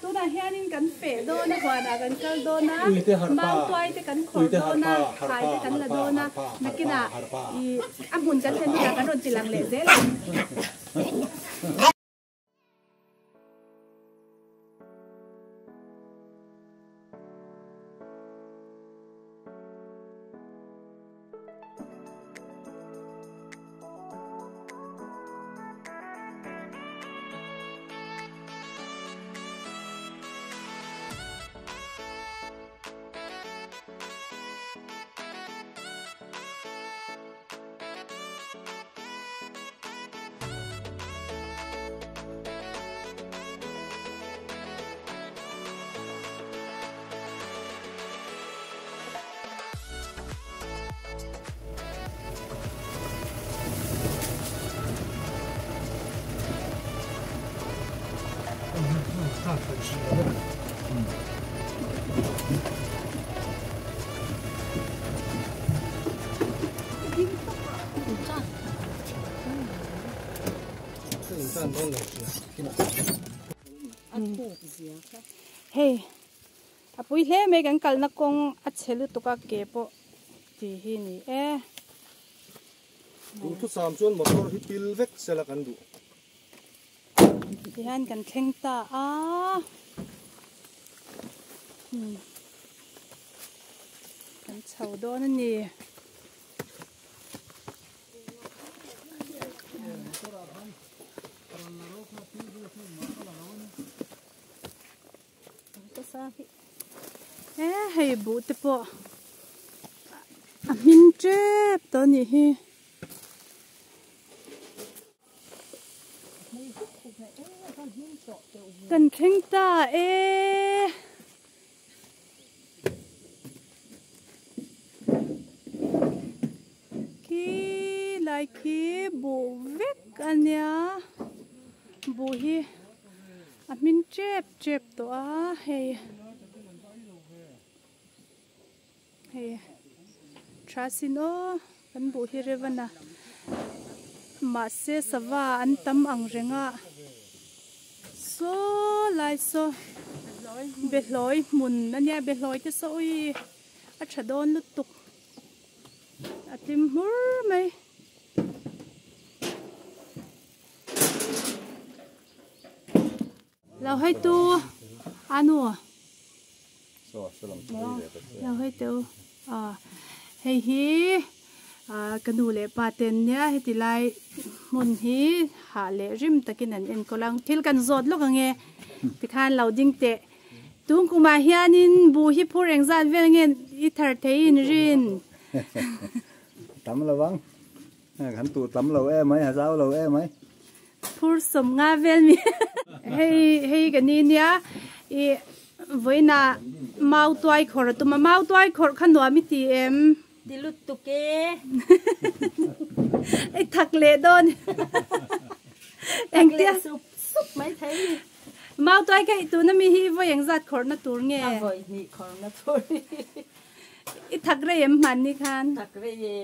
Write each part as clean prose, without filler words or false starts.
Tunah hianin kan feh dawn a, huanah kan kal dawn a, mautuai te kan khawrh dawn a, thlai te kan la dawn a, nakinah ih a hmun kan thlen hunah kan rawn ti lang leh zel ang. Hei a pui hle mai kan kalna kawng a chhe lutuk a ke pawh tih hi ni e. Duhthusam chuan motor hi pil vek sela kan duh. Tihian kan thleng ta a. Kan chho dawn a ni. E hei buh te pawh a hmin tep tawh a nih hi. Kan thleng ta e. Khi lai khi buh vek a nia buh hi a hmin tep tep tawh a hei hei tha sin aw kan buh hi revan a mahse sava an tam ang reng a saw lai saw behlawi hmun a nia behlawi te saw ui a tha dawn lutuk a tlim hmur mai. Lo hei tu anu lo hei tu a hei hi ka nu leh pa ten nia heti lai hmun hi hah leh rim takin an enkawl ang thil kan zawt lawk ang e tikhan lo ding teh tung kumah hianin buh hi phur engzat vel nge i thar thei in rin tam lo ang Kan tuh tam lo em mai, a zau lo em mai. Phur sawm nga vel mi. Hei hei ka ni nia i vawiina mau tuai khawrh a tum a, mau tuai khawrh kha nuam i ti em? Ti lut tuk e. I thak leh dawn. Thak leh sup sup mai thei ni. Mau tuai kha i tuna mi hi i vawi engzat khawrhna tur nge? A vawi hnih khawrhna tur. I thak rei em hman ni khan? Thak rei e.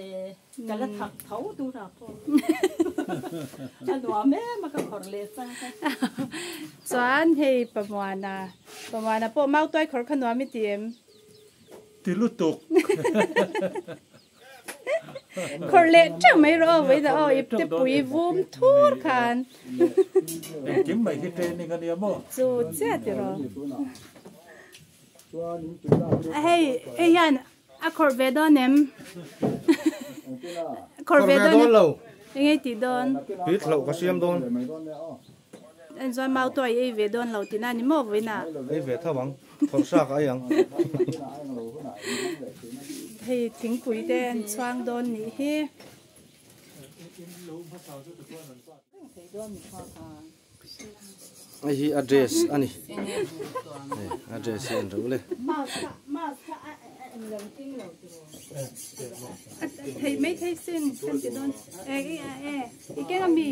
Ka la thak tho tur ah pawh a nuam em a ka khawrh leh chang kha. Chuan hei Pamuana, Pamuana pawh mau tuai khawrh kha nuam i ti em? Ti lutuk. Khawrh leh teuh mai rawh aw vawiin aw ip te pui vum thur khan. Engkim mai hi training a nia maw? Chu chiah ti rawh. Hei hei hian A khawrh ve dawn em? Khawrh ve dawn lo. Enge tih dawn? Pit hlauh ka siam dawn. En chuan mau tuai ei ve dawn lo tihna ni maw vawiin ah? Ei ve tho ang. Khawrh hrak a ei ang. Hei thingpui te an chhuang dawn nih hi. Hei hi a dress a ni hei a dress hi an reuh le. Thei mai thei sin kan ti dawn e e e i keng ami.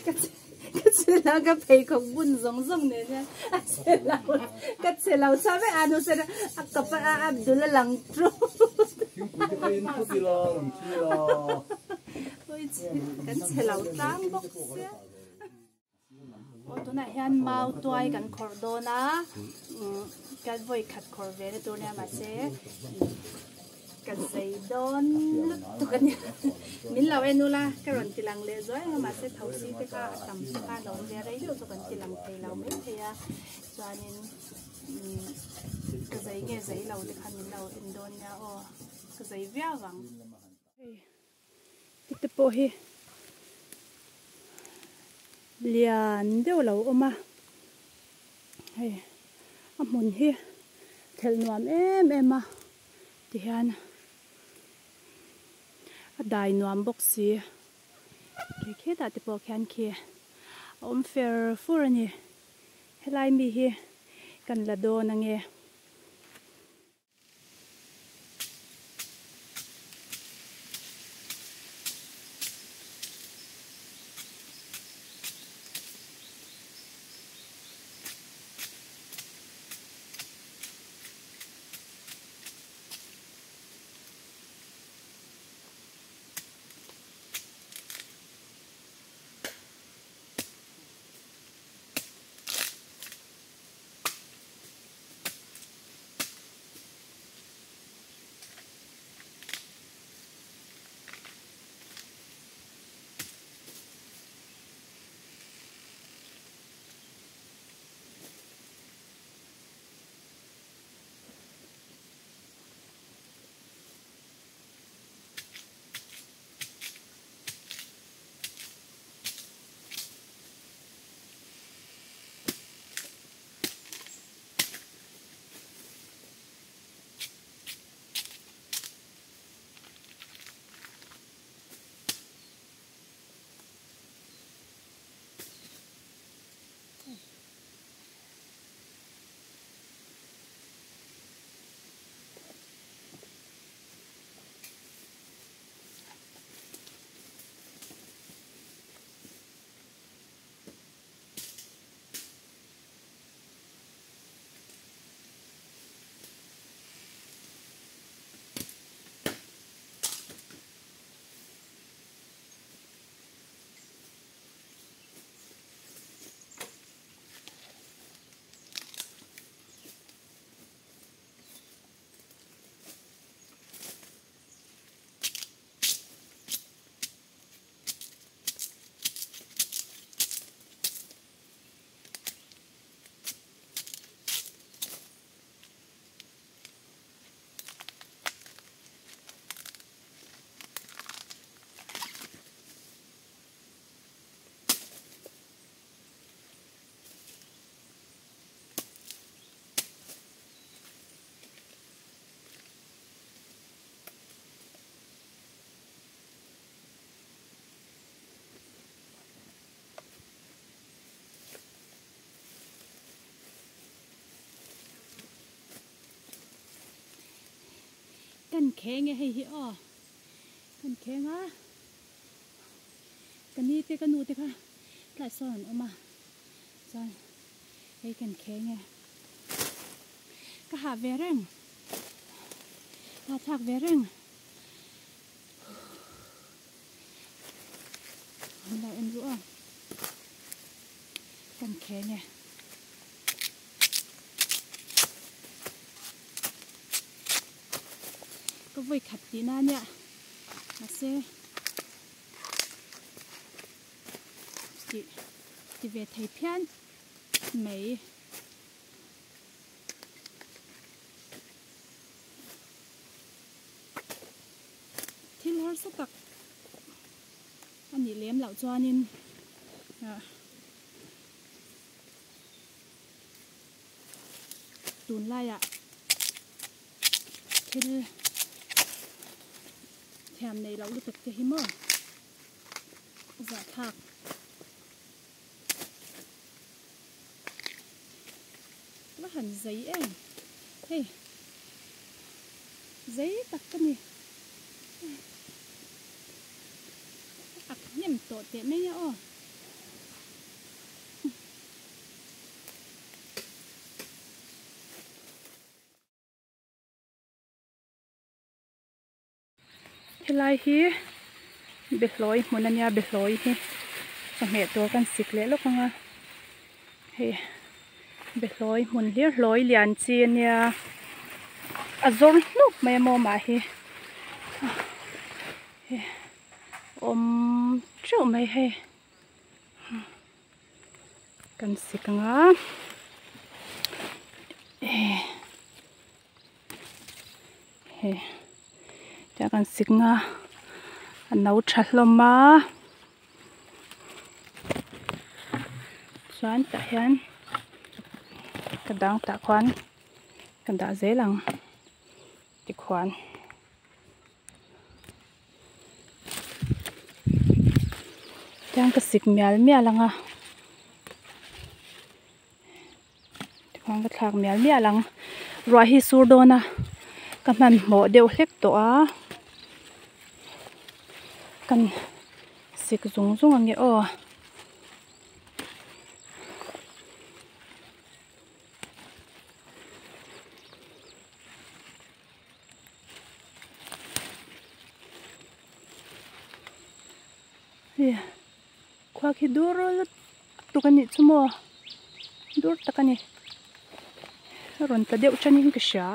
Ka che lo ka pheikhawk bun zawng zawng nen hian a che lo ka che lo chhuah vek a nu chuan a kap a Abdul a lang ṭup. Thingpui te kha in phut ila rawn thlir a. Kan chhe lo tlang bawk sia. Aw tunah hian mau tuai kan khawrh dawn a, kan vawi khat khawrh ve na tur nia mahse ka zei dawn lutuk a nia. Min lo en ula ka rawn ti lang leh zuai ang a mahse thosi te kha a tam te kha a lo awm ve a rei deuh chu kan ti lang thei lo mai thei a chuanin ka zei nge zei lo te kha min lo en dawn nia aw ka zei viau ang. Hei heti pawh hi lian deuh a lo awm a hei a hmun hi thelh nuam em em a tihian a dai nuam bawk si khi khitah te pawh khian khi a awm fer fur a ni helai mi hi kan la dawn ange. Kan kheng e hei hi aw kan kheng a ka ni te ka nu te kha tlai sawn an awm a chuan hei kan kheng e ka hah ve reng ka thlak ve reng. An lo en ruh a kan kheng e. Ka vawi khat tih na nia mahse tih ti ve thei phian mai. Thil harsa tak a nih lem loh chuanin ah tunlaiah thil thiam nei loh lutuk te hi maw zahthlak. Va han zei em hei zei tak ka ni a hnem tawh teh mai a aw. Helai hi Behlawi hmun ania behlawi hi chawhmeh tur kan sik leh lawk ang a hei behlawi hmun hlir hlawi lian chi ania a zawr hnup mai a maw mah hi hei awm teuh mai hei kan sik ang a eh. Hei tia kan sik nga a no tha hlawm a chuan tah hian ka dang tah khuan ka dah zel ang tikhuan. Tiang ka sik mial mial ang a. Tikhuan ka thlak mial mial ang. Ruah hi sur dawn a ka hmanhmawh deuh hlek tawh a. Kan sik zung zung ang e aw. Hei khua khi dur lutuk a nih chu maw dur tak a ni a rawn tla deuh tanin ka hria.